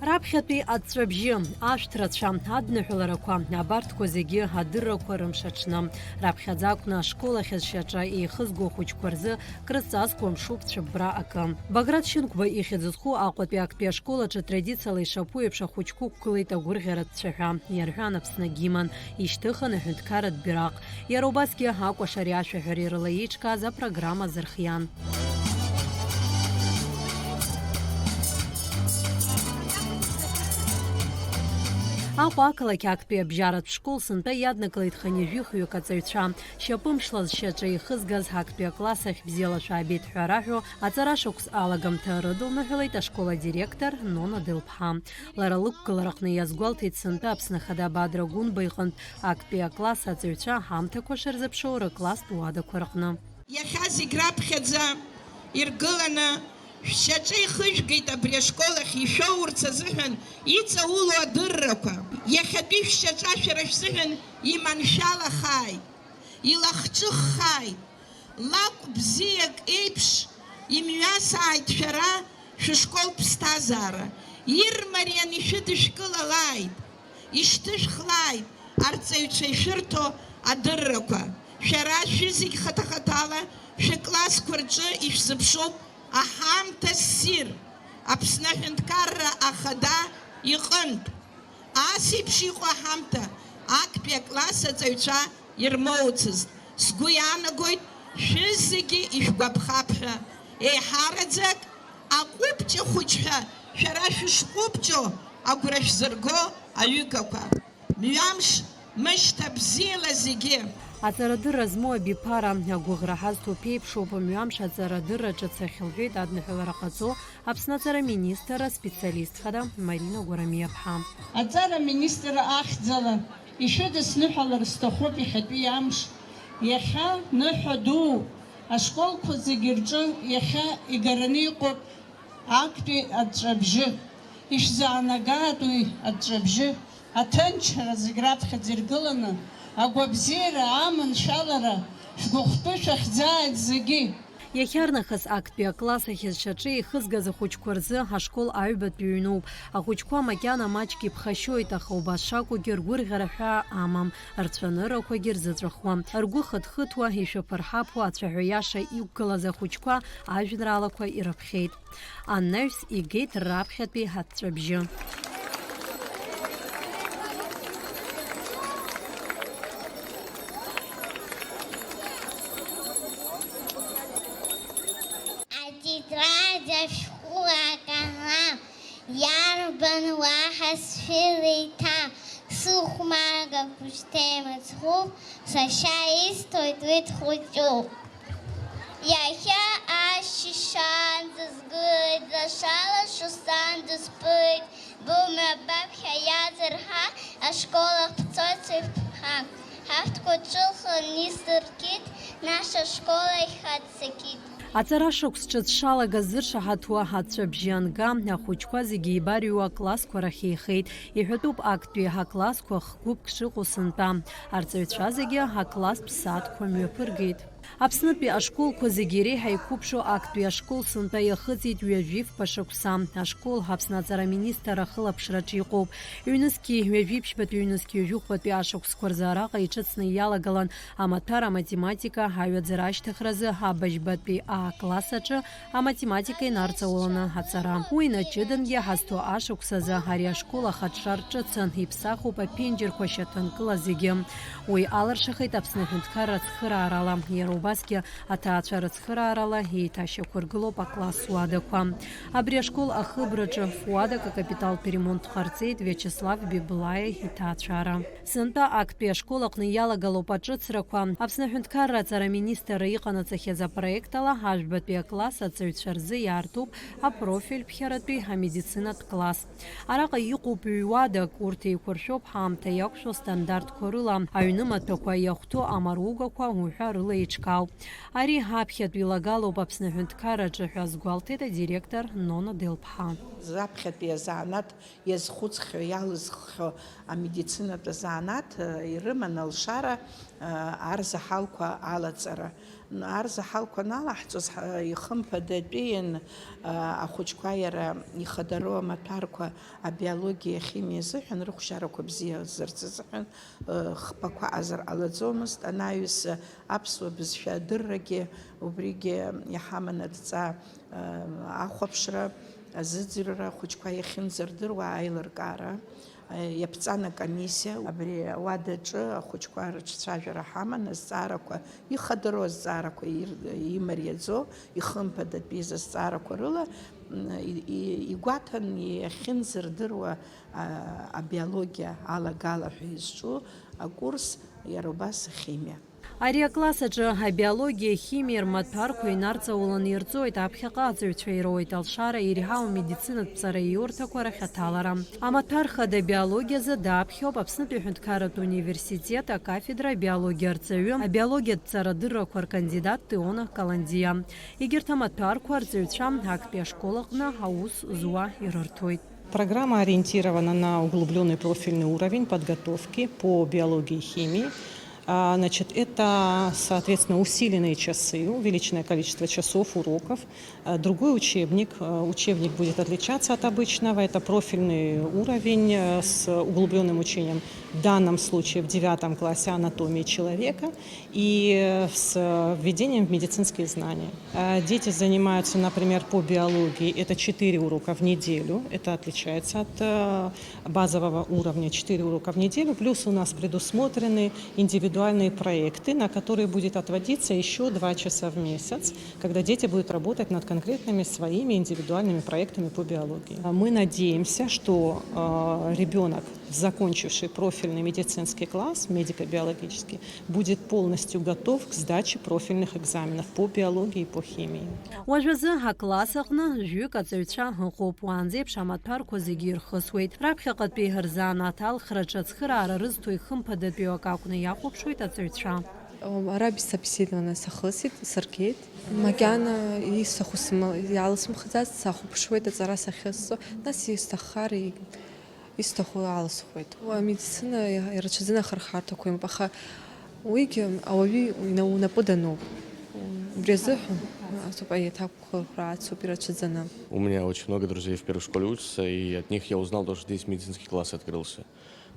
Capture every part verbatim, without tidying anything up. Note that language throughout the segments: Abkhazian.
Раԥхьатәи аҵәҵәабжьы, ашәҭ рацәа, адныҳәаларақәа, абарҭқәа зегьы адыррақәа рымш аҽны. Раԥхьаӡа акәны ашкол ахь зшьаҿа еихызго ахәыҷқәа рзы крызҵазкуа мшуп цәыббра акы. Баграт Шьынқәба ихьӡ зху Аҟәатәи актәи ашкол аҿы традициала ишаԥу еиԥш ахәыҷқәа ықәгылеит агәырӷьаратә цәаҳәа, иарҳәан Аԥсны агимн, ишьҭыхын аҳәынҭқарратә бираҟ. Иара убасгьы акәашареи ашәаҳәареи рыла еиҿкааз апрограмма азырхиан. Аҟәа ақалақь актәи абжьаратә школ сынтәа иаднакылеит хынҩажәи хҩык аҵаҩцәа. Шьапымшла зшьаҿа ихызгаз актәи акласс ахь бзиала шәаабеит ҳәа раҳәо, аҵара шықәс алагамҭа рыдылныҳәалеит ашкол адиректор Нона Делԥҳа. Лара лықәгылараҟны иазгәалҭеит сынтәа Аԥсны Ахада Бадра Гәынба иҟынтә актәи акласс аҵаҩцәа аҳамҭақәа шырзыԥшу рыкласстә уадақәа рҟны. Иахьа зегь раԥхьаӡа иргыланы шәшьаҿа ихыжәгеит абри ашкол ахь ишәоурц азыҳәан иҵаулоу адыррақәа. Иахьатәи шәшьаҿа шәара шәзыҳәан иманшәалахааит, илахҿыххааит. Лакә бзиак еиԥш имҩасааит шәара шәышколтә ԥсҭазаара, ирмариан ишәыдышәкылалааит, ишьҭышәхлааит арҵаҩцәа ишәырҭо адыррақәа. Шәара шәызегь хаҭа-хаҭала шәыклассқәа рҿы ишәзыԥшуп аҳамҭа ссир, Аԥсны Аҳәынҭқарра Ахада иҟынтә. Ас еиԥш иҟоу аҳамҭа актәи акласс аҵаҩцәа ирмоуцызт. Сгәы иаанагоит, шәызегьы ишәгәаԥхап ҳәа. Еиҳараӡак аҟәыбҷа хәыҷ ҳәа шәара шәышҟәыбҷо агәра шәзырго аҩыгақәа. Мҩамш, мышьҭа бзиала зегьы! Аҵарадырра змоу абиԥара, агәыӷра ҳазҭо ԥеиԥшуп, мҩамш аҵарадырра ҿыц ахь, лҳәеит адныҳәалара ҟаҵо Аԥсны аҵара министр аспециалист хада Марина Гәарамиаԥҳа. Аҵара аминистр ахьӡала ишәыдысныҳәалар сҭахуп иахьатәи амш. Иахьа ныҳәа дууп, ашколқәа зегьы рҿы иахьа игараны иҟоуп актәи аҵәҵәабжьы. Ишәзаанагааит уи аҵәҵәабжьы, аҭынчра зегь раԥхьаӡа иргыланы, агәабзиара, аманшәалара, шәгәыхәтәы шәахьӡааит зегьы! Иахьарнахыс актәи акласс ахь зшьаҿа еихызгаз ахәыҷқәа рзы ашкол аҩбатәи ҩнуп. Ахәыҷқәа макьана маҷк иԥхашьоит, аха убас шакәугьы ргәырӷьара ҳәаа амам, рцәаныррақәагьы рзыҵәахуам. Ргәы хыҭхыҭуа, ишәаԥырҳаԥуа ацәаҳәа иаша иқәгылаз ахәыҷқәа ажәеинраалақәа ирыԥхьеит. Анаҩс игеит раԥхьатәи аҵәҵәабжьы. Атетрадь, ашәҟәы, акалам, иарбан уаҳа сшәыр еиҭа, сыхәмарга хәыҷ ҭемыцхәуп, сашьа исҭоит уи дхәыҷуп. Иахьа ашьыжь шаанӡа сгылеит, лашала шықәсаанӡа сԥылеит, бымра баԥхьа иаҵырҳа, ашкол ахь бцоит сыԥҳа. Ҳаҳәҭқәа ҿылхын исыркит, нас ашкол ахь ҳаццакит. Аҵара шықәс ҿыц шалагаз зыршаҳаҭуа аҵәҵәабжьы анга, ахәыҷқәа зегьы еибарыҩуа аклассқәа рахь еихеит. Иҳәатәуп, актәи аклассқәа хгәыԥк шыҟоу сынтәа. Арҵаҩцәа зегьы акласстә сааҭқәа мҩаԥыргеит. Аԥснытәи ашколқәа зегьы иреиҳа иқәыԥшу актәи ашкол сынтәа иахыҵит ҩажәи фба шықәса. Ашкол Аԥсны аҵара аминистр ахылаԥшраҿы иҟоуп. Ҩнызқьи ҩажәи ԥшьбатәи, ҩнызқьи ҩажәи хәбатәи ашықәсқәа рзы араҟа иҿыцны иалагалан амаҭәар, аматематика, аҩаӡара ашьҭыхразы абыжьбатәи А класс аҿы аматематика инарҵауланы аҵара. Уи наҷыдангьы ҳазҭо ашықәсазы ари ашкол ахаҿра рҿыцын, иԥсахуп аԥенџьырқәа шьаҭанкыла зегьы. Уи алыршахеит Аԥсны аҳәынҭқарра ацхыраарала, иара убасгьы аҭаацәа рыцхыраарала еиҭашьақәыргылоуп акласс уадақәа. Абри ашкол ахыбраҿы фуадак акапиталтә ремонт ҟарҵеит Виачеслав Беблаиа иҭаацәара. Сынтәа актәи ашкол аҟны иалагалоуп аҿыцрақәа. Аԥсны аҳәынҭқарра аҵара аминистрра иҟанаҵахьаз апроект ала, ажәбатәи акласс аҵаҩцәа рзы иаартуп апрофильтә ԥхьаратәи амедицинатә класс. Араҟа иҟоуп ҩ-уадак, урҭ еиқәыршәоуп ҳаамҭа иақәшәо стандартқәа рыла, аҩнымаҭәақәа, иахәҭоу амаругақәа уҳәа рыла еиҿкаауп. Ари аԥхьатәи лагалоуп Аԥсны аҳәынҭқарраҿы ҳәа азгәалҭеит адиректор Нона Делԥҳа. Заԥхьатәи азанааҭ иазхәыцхьоу, иалызххьоу амедицинатә азанааҭ, э, ирыман алшара, э, арзаҳалқәа алаҵара. Арзаҳалқәа аналаҳҵоз, ҳа-, ихымԥадатәиин, а, ахәыҷқәа иара ихадароу амаҭәарқәа абиологиа, ахимиа азыҳәан рыхәшьарақәа бзиа азырц азыҳәан, ы, хԥақәа азар ҟалаӡомызт. Анаҩс аԥсуа бызшәа адыррагьы убригьы иҳаман адҵа, ы, ахәаԥшра, азыӡырҩра, ахәыҷқәа иахьынӡардыруа аилыркаара. Иаԥҵан акомиссиа, абри ауадаҿы ахәыҷқәа рыҿцәажәара ҳаман, азҵаарақәа, ихадароу азҵаарақәа ир-, имариаӡоу, ихымԥадатәиз азҵаарақәа рыла, м, и-, и-, игәаҭан иахьынӡардыруа, а, абиологиа алагала ҳәа изҿу акурс, иара убас ахимиа. Ари акласс аҿы абиологиеи ахимиеи рмаҭәарқәа инарҵауланы ирҵоит, аԥхьаҟа аҵаҩцәа ироуеит алшара иреиҳау амедицинатә ҵараиурҭақәа рахь аҭалара. Амаҭәар хада абиологиазы даԥхьоуп Аԥснытәи аҳәынҭқарратә университет акафедра абиологиа арҵаҩы, абиологиатә ҵарадыррақәа ркандидат Теона Каландиа. Егьырҭ амаҭәарқәа арҵаҩцәа актәи ашкол аҟны аус зуа ирырҭоит. Программа ориентирована на углублённый профильный уровень подготовки по биологии и химии. А, значит, это, соответственно, усиленные часы, увеличенное количество часов, уроков. А, другой учебник, а, учебник будет отличаться от обычного. Это профильный уровень, э, с углублённым учением, в данном случае в девятом классе, анатомии человека и, э, с введением в медицинские знания. Э, дети занимаются, например, по биологии. Это четыре урока в неделю. Это отличается от, э, базового уровня, четыре урока в неделю. Плюс у нас предусмотрены индивидуальные проекты, на которые будет отводиться ещё два часа в месяц, когда дети будут работать над конкретными своими индивидуальными проектами по биологии. А мы надеемся, что, э, ребёнок, закончивший профильный медицинский класс, медико-биологический, будет полностью готов к сдаче профильных экзаменов по биологии и по химии. Уажәазы акласс аҟны жәҩык аҵаҩцәа ыҟоуп. Уаанӡеиԥш амаҭәарқәа зегьы ирхысуеит. Раԥхьаҟатәи рзанааҭ алхраҿы ацхыраара рызҭо ихымԥадатәиу акы акәны иахәаԥшуеит аҵаҩцәа. Ара собеседование сахысит, сыргеит. Макьана исҭаху сма-, иалысмхӡацт, сахәаԥшуеит аҵара сахьысҵо, нас исҭаххар и-, исҭаху алысхуеит. Амедицина ирацәаӡаны ахырхарҭақәа имоуп, аха уигьы ауаҩы ина-, унапы дануп. Убри азыҳәан асоуп аеҭапқәа рацуп ирацәаӡаны. У меня очень много друзей в первой школе учатся, и от них я узнал то, что здесь медицинский класс открылся.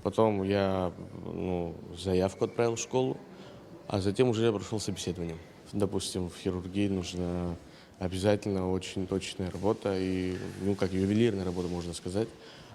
Потом я, ну, заявку отправил в школу, а затем уже я прошёл собеседование. Допустим, в хирургии нужна обязательно очень точная работа и, ну, как ювелирная работа, можно сказать.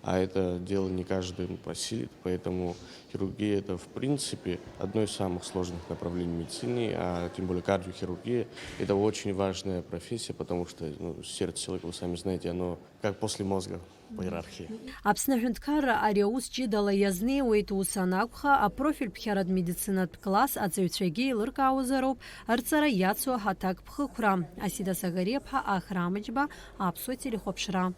А это дело не каждый осилит, поэтому хирургия — это, в принципе, одно из самых сложных направлений в медицине, а тем более кардиохирургия — это очень важная профессия, потому что, ну, сердце человека, вы сами знаете, оно как после мозга по иерархии. Аԥсны аҳәынҭқарра ари аус ҷыдала иазнеиуеит, ус анакәха, апрофильтә хьаратә медицинатә класс аҵаҩцәагьы еилыркаауазароуп рҵара иацу аҭакԥхықәра. Асида Сагариаԥҳа, Ахра Амыџьба, Аԥсуа телехәаԥшра.